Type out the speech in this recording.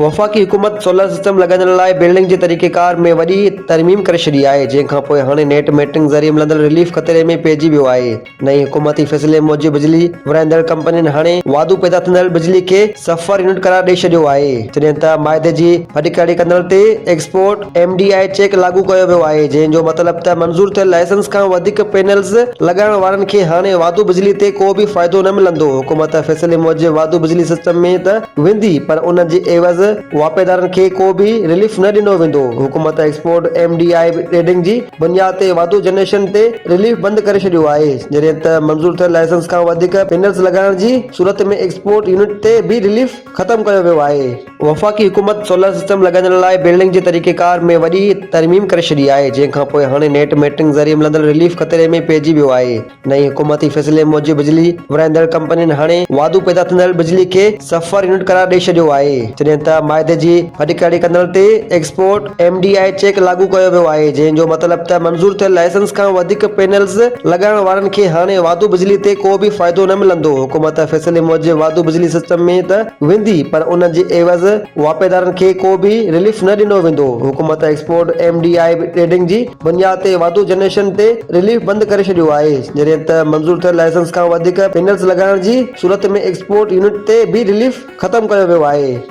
وفاقي حڪومت solar system لڳائڻ لاء بلڊنگ جي طريقيڪار ۾ وڏي ترميم ڪري ڇڏي آهي، جنهن کانپوء هاڻي نيٽ ميٽرنگ ذريعي ملندڙ رليف خطري ۾ پئجي ويو آهي. نئين حڪومتي فيصلي موجب بجلي ورهائيندڙ ڪمپنين هاڻي واڌو پيدا ٿيندڙ بجلي کي صفر يونٽ قرار ڏئي ڇڏيو آهي، جڏهن ته معاهدي جي هڏڪاڙي ڪندڙ تي export M D I check لاڳو ڪيو ويو آهي، جنهن جو مطلب ته منظور ٿيل لائسنس کان وڌيڪ پينلز لڳائڻ وارن کي هاڻي واڌو بجلي تي ڪو به فائدو نه ملندو. حڪومت فيصلي موجب واڌو بجلي سسٽم ۾ ته ويندي پر ان جي عيوض واهپيدارن کي ڪو به رليف نه ڏنو ويندو، حڪومت export M D I trading جي بنياد تي واڌو جنريشن تي رليف بند ڪري ڇڏيو آهي، جڏهن ته منظور ٿيل لائسنس کان وڌيڪ پينلز لڳائڻ جي صورت ۾ ايڪسپورٽ يونٽ تي به رليف ختم ڪيو ويو آهي. وفاقي حڪومت سولر سسٽم لڳائڻ لاء بلڊنگ جي طريقيڪار ۾ وڏي ترميم ڪري ڇڏي آهي، جنهن کانپوء هاڻي نيٽ ميٽرنگ ذريعي ملندڙ رليف خطري ۾ پئجي ويو آهي. نئين حڪومتي فيصلي موجب بجلي ورهائيندڙ ڪمپنين هاڻي واڌو پيدا ٿيندڙ بجلي کي صفر يونٽ قرار ڏئي ڇڏيو آهي، جڏهن ته معاهدي جي هڏڪاڙي ڪندڙ تي export M D I check لاڳو ڪيو ويو آهي، جنهن جو مطلب ته منظور ٿيل لائسنس کان وڌيڪ پينلز لڳائڻ وارن کي هاڻي واڌو بجلي تي ڪو به فائدو نه ملندو، حڪومت فيصلي موجب واڌو بجلي سسٽم ۾ ته ويندي پر ان جي عيوض واهپيدارن کي ڪو به رليف نه ڏنو ويندو، حڪومت export M D I trading جي بنياد تي واڌو جنريشن تي رليف بند ڪري ڇڏيو آهي، جڏهن ته منظور ٿيل لائسنس کان وڌيڪ پينلز لڳائڻ جي صورت ۾ ايڪسپورٽ يونٽ تي به رليف ختم ڪيو ويو آهي.